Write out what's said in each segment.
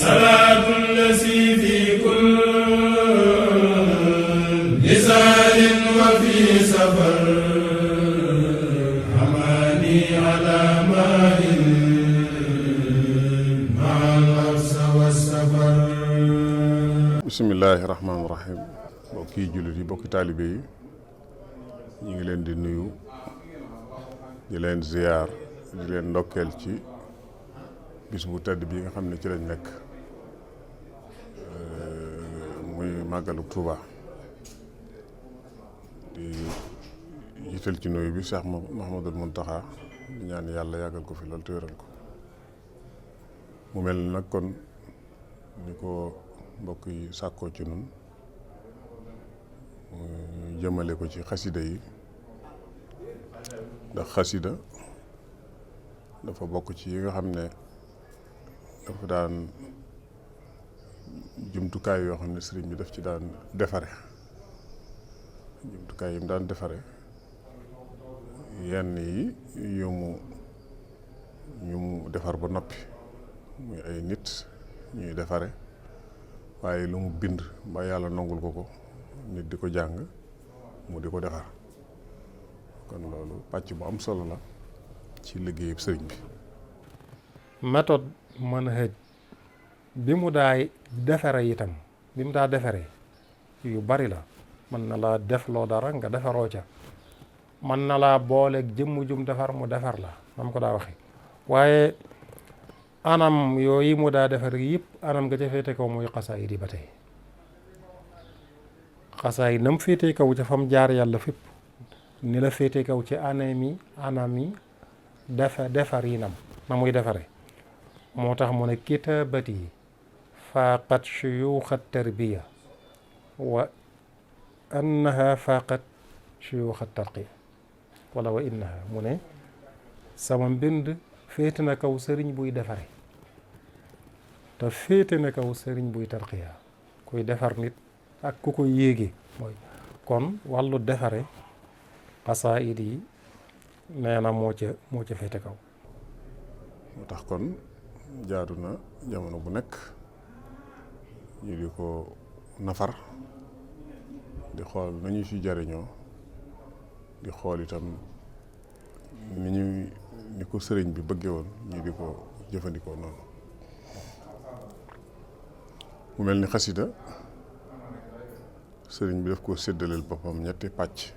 salaatu llazi fi kulli lisaanin wa fi safar hamani ala maahin ma'al absa wa safar. bismillaahi rahmaani rahiim. mbokki jullit yi mbokki taalibe yi ñu ngi leen di nuyu di leen ziyaar di leen ndokkeel ci bis bu tedd bi nga xam ne ci lañ nekk muy màggalu Tuuba di jiital ci nuyu bi Cheikh Mouhamadul Mountakha di ñaan yàlla yàggal ko fi loolu te wéral ko mu mel nag kon ni ko mbokk yi sàkkoo ci nun jëmale ko ci xasida yi ndax xasida dafa bokk ci yi nga xam ne dafa daan jumtukaay yoo xam ne sëriñ bi daf ci daan defare jumtukaay yi mu daan defare yenn yi yu mu defar ba noppi muy ay nit ñuy defare waaye lu mu bind ba yàlla nangul ko nit di ko jàng mu di ko defar kon loolu pàcc bu am solo la ci liggéeyub sëriñ bi. méthode manhaj bi mu daay defare itam bi mu daa defaree yu bari la. mën na laa defloo dara nga defaroo ca, mën na laa booleeg jëmm jum defar mu defar la nam ko daa waxe waaye anam yooyu mu daa defar yëpp anam nga ca féete kaw muy xasaayid yi ba tey. xasaayid nam féete kaw ca fam jaar yàlla fépp ni la féete kaw ci anam yi defar yi na muy defare moo tax mu ne kitaabati faaqat shuyuuxa tarbiya wa annaha faaqat shuyuuxa tarqiya wala wa innaha mu ne sama mbind féete na kaw sëriñ buy defare te féete na kaw sëriñ buy tarqiya kuy defar nit ak ku koy yéege mooy kon wàllu defare xasaayid yi nee na moo ca féete kaw. moo tax kon jaadu na jamono bu nekk ñu di ko nafar di xool nañu ci jariñoo di xool itam ni ko sëriñ bi bëggee woon ñu di ko jëfandikoo noonu. mu mel ni xasida sëriñ bi daf ko séddaleel boppam ñetti pàcc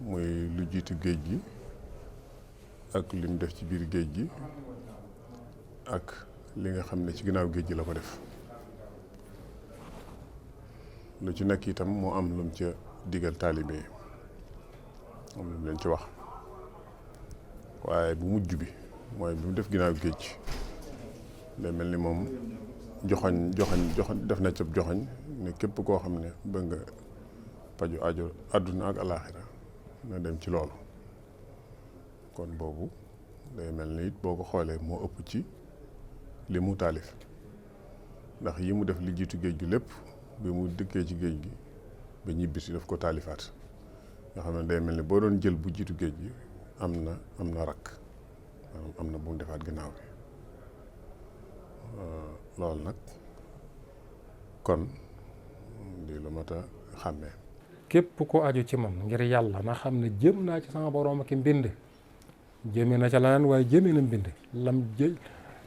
muy lu jiitu géej gi ak lim def ci biir géej gi ak li nga xam ne ci ginnaaw géej gi la ko def. lu ci nekk itam moo am lu mu ca digal taalibe yi am lu mu leen ci wax waaye bu mujj bi mooy bi mu def ginnaaw géej day mel ni moom joxoñ def na ca joxoñ ne képp koo xam ne bëgg nga paju aajo àdduna ak alaaxira na dem ci loolu. kon boobu day mel ni it boo ko xoolee moo ëpp ci li mu taalif ndax yi mu def li jiitu géej gi lépp bi mu dëkkee ci géej gi ba ñibbisi daf ko taalifaat nga xam ne day mel ni boo doon jël bu jiitu géej gi am na rakk am na bu mu defaat ginnaaw bi loolu nag kon di lu mat a xàmmee. képp ko aju ci man ngir yàlla na xam ne jëm naa ci sama boroom ak mbind jëme na ca leneen waaye jëme na mbind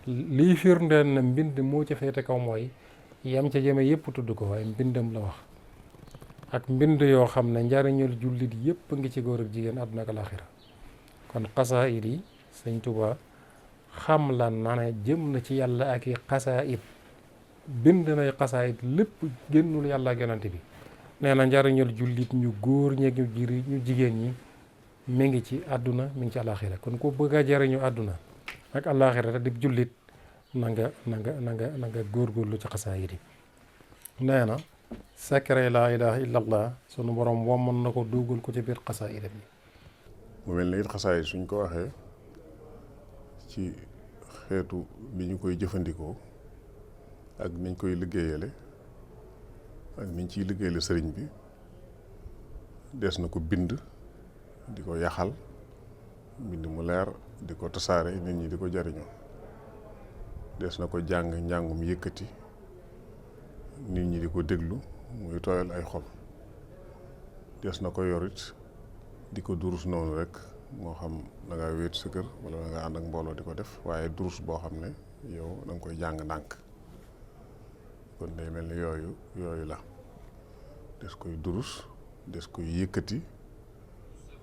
lii firndeel na mbind moo ca féete kaw mooy yam ca jëme yëpp tudd ko waaye mbindam la wax ak mbind yoo xam ne njariñul jullit yëpp ngi ci góor ak jigéen àdduna ak alaaxira kon xasaayid yi Sëñ Tuubaa xam la na ne jëm na ci yàlla ak i xasaayid bind nay xasaayid lépp génnul yàlla ak yonante bi nee na njariñul jullit ñu góor ñeeg ñu jigéen ñi mi ngi ci àdduna mi ngi ci alaaxira kon ku bëgg a jariñu àdduna ak alaaxira te di jullit na nga góorgóorlu ci xasaayid yi. nee na secret laa ilaha illallah sunu borom womman na ko dugal ko ci biir xasaayid bi. mu mel ni it xasaayid suñ ko waxee ci xeetu ni ñu koy jëfandikoo ak niñ koy liggéeyale ak niñ ciy liggéeyale sëriñ bi des na ko bind di ko yaxal mbind mu leer di ko tasaare nit ñi di ko jariñoo des na ko jàng njàngum yëkkati nit ñi di ko déglu muy tooyal ay xol des na ko yorit di ko durus noonu rek moo xam da nga wéet sa kër wala da nga ànd ak mbooloo di ko def waaye durus boo xam ne yow da nga koy jàng ndànk kon day mel ni yooyu la des koy durus des koy yëkkati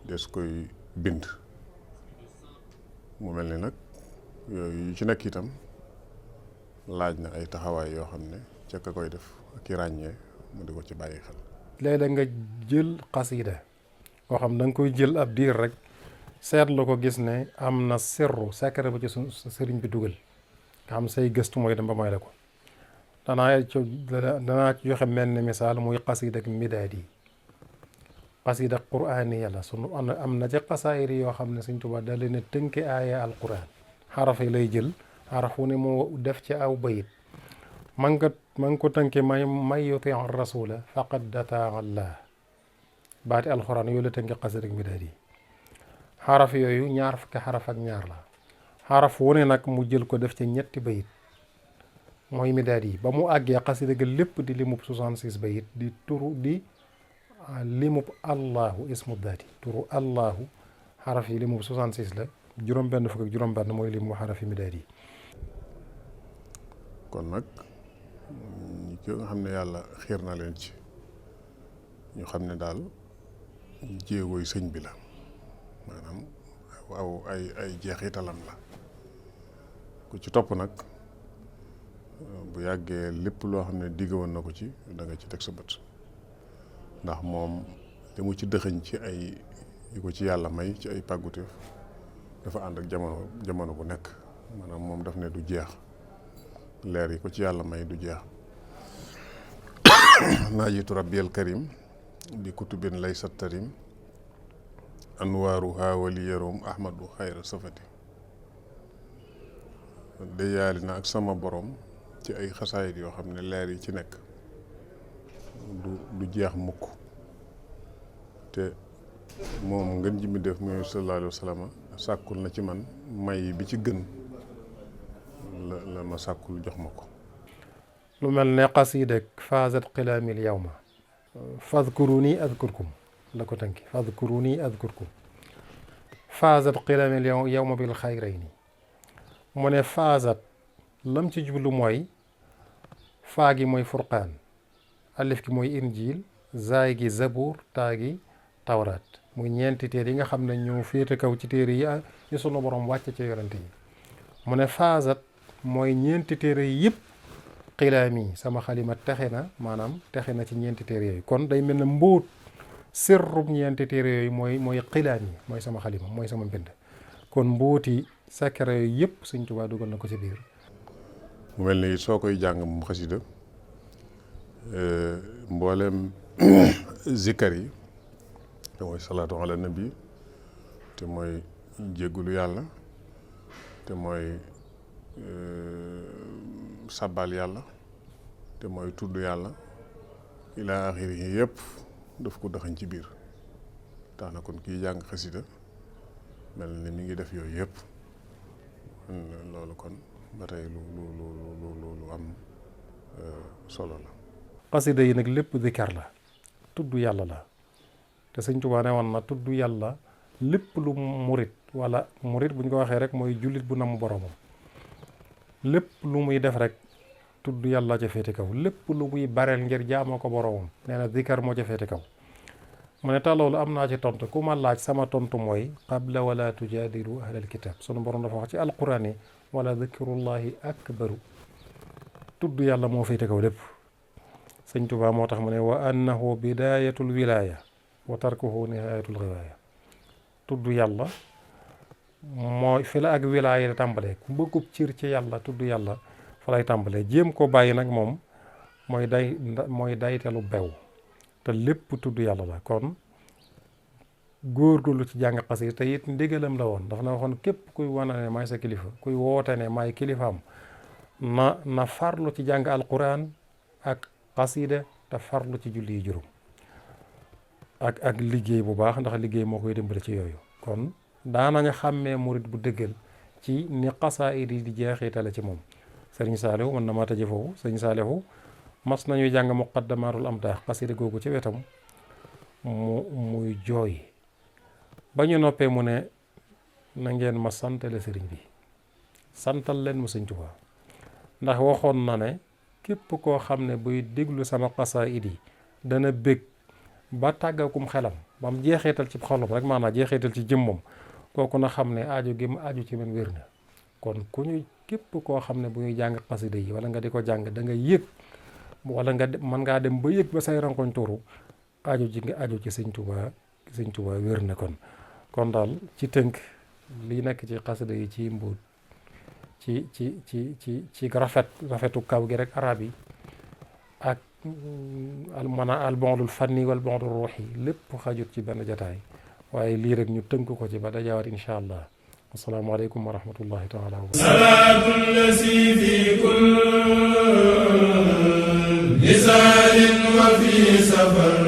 des koy bind mu mel ni nag yooyu yu ci nekk itam laaj na ay taxawaay yoo xam ne ca ka koy def ak i ràññee mu di ko ci bàyyi xel. léeg-léeg nga jël xasida boo xam da nga koy jël ab diir rek seetlu ko gis ne am na sirru secret ba ci suñu sëriñ bi dugal nga xam say gëstu mooy dem ba may la ko danaa ci joxe mel ni misaal muy xasida ak midaad yi xasida quraaniya la sunu am na ci xasaayir yoo xam ne Sëriñ Tuubaa da leen a tënke aaya alquran xaraf yi lay jël xaraf wu ne mu def ci aw bayit man nga ko tënke may yuti rasula faqad ataa Allah baati alquran yooyu la tënke xasida ak midaad yi xaraf yooyu ñaar fukki xaraf ak ñaar la xaraf wu ne nag mu jël ko def ci ñetti bayit mooy midaad yi ba mu àggee xasida ga lépp di limub 66 bayit di turu di limub allahu ismu daati turu allahu xaraf yi limub 66 la juróom-benn fukk ak juróom-benn mooy limu xaraf yi midaad yi. kon nag ki nga xam ne yàlla xiir na leen ci ñu xam ne daal jéegooy sëñ bi la maanaam aw ay jeexitalam la ku ci topp nag bu yàggee lépp loo xam ne digg woon na ko ci da nga ci teg sa bët ndax moom li mu ci dëxëñ ci ay yi ko ci yàlla may ci ay pàgguteef dafa ànd ak jamono bu nekk maanaam moom daf ne du jeex leer yi ko ci yàlla may du jeex naajitu rabbiyal karim bi kutubin laysat tarim anwaaruha wali yaroom ahmadu xayra safati déyaali na ak sama borom ci ay xasaayit yoo xam ne leer yi ci nekk du jeex mukk te moom ngeen ji mi def muy sallallahu alayhi wa sallam sàkkul na ci man may bi ci gën la ma sàkkul jox ma ko. lu mel ne xasiida faazat qilaamil yawma fadkuruni adkurkum la ko tënki fadkuruni adkurkum faazat qilaamil yawma bil xayrayni mu ne faazat lam ci jublu mooy faa gi mooy furqaan alif gi mooy injil zaay gi zabuur taa gi tawraat muy ñeenti téere yi nga xam ne ñoo féete kaw ci téere yi sunu borom wàcce ci yonente yi mu ne faazat mooy ñeenti téere yi yëpp xilaami sama xalima texe na maanaam texe na ci ñeenti téere yooyu kon day mel ne mbóot sirrub ñeenti téere yooyu mooy xilaami mooy sama xalima mooy sama mbind kon mbóoti secret yooyu yëpp Sëñ Tuubaa dugal na ko ci biir. mu mel ni soo koy jàng moom xasida mboolem zikkar yi te mooy salaatu ala nabi te mooy jéggulu yàlla te mooy sabbal yàlla te mooy tudd yàlla ilaa axiri yi yëpp daf ko daxañ ci biir tax na kon kii jàng xasida mel ni mi ngi def yooyu yëpp loolu kon ba tey lu am solo la. xasida yi nag lépp zikar la tudd yàlla la te Sëñ Tuubaa ne woon na tudd yàlla lépp lu murit wala murit bu ñu ko waxee rek mooy jullit bu nam boromam lépp lu muy def rek tudd yàlla ca féete kaw lépp lu muy bareel ngir jaamoo ko boromam nee na zikar moo ca féete kaw mu ne tax loolu am naa ci tontu ku ma laaj sama tontu mooy qabla wala tujaadilu ahlal kitab sunu borom dafa wax ci alquran yi wala dikrullahi akbaru tudd yàlla moo féete kaw lépp. Sëñ Tuubaa moo tax mu ne wa annahu bidayatul wilaya wa tarkuhu nihayatul xiwaaya tudd yàlla mooy fi la ak wilaaya la tàmbalee ku bëggub cir ci yàlla tudd yàlla fa lay tàmbalee jéem ko bàyyi nag moom mooy daytelu bew te lépp tudd yàlla la kon góorgóorlu ci jàng xasida te it ndigalam la woon dafa na waxoon képp kuy wane ne maay sa kilifa kuy woote ne maay kilifaam na farlu ci jàng alquran ak xasida te farlu ci julli yi juróom ak liggéey bu baax ndax liggéey moo koy dimbali ci yooyu kon daanañu xàmmee murit bu dëggal ci ni xasaayid yi di jeexitale ci moom sëriñ Saalihu mën na maa tëje foofu. sëriñ Saalihu mas nañuy jàng muqaddamatul amdaax xasida googu ci wetam muy jooy ba ñu noppee mu ne na ngeen ma santale sëriñ bi, santal leen ma sëñ Tuubaa, ndax waxoon na ne képp koo xam ne buy déglu sama xasaayid yi dana bég ba tàggakum xelam ba mu jeexeetal ci xolam rek, maanaam jeexeetal ci jëmmam, kooku na xam ne aajo gi mu aajo ci man wér na. kon ku ñu képp koo xam ne bu ñuy jàng xasida yi wala nga di ko jàng da nga yëg wala nga mën ngaa dem ba yëg ba say rankoñ tuuru, aajo ji nga aajo ci sëñ Tuubaa wér na. kon daal ci tënk li nekk ci xasida yi ci mbuut ci rafetu kaw gi rek arab yi ak al bondul fanni wal bondul ruuxi lépp xajut ci benn jataay, waaye lii rek ñu tënk ko ci ba dajawaat insha allah. assalaamu aleykum wa rahmatullahi taala wa barakatuh. salaatu lasi fi kulli lisaanin wa fi safar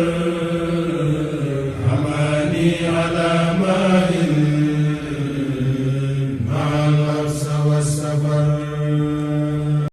amaani ala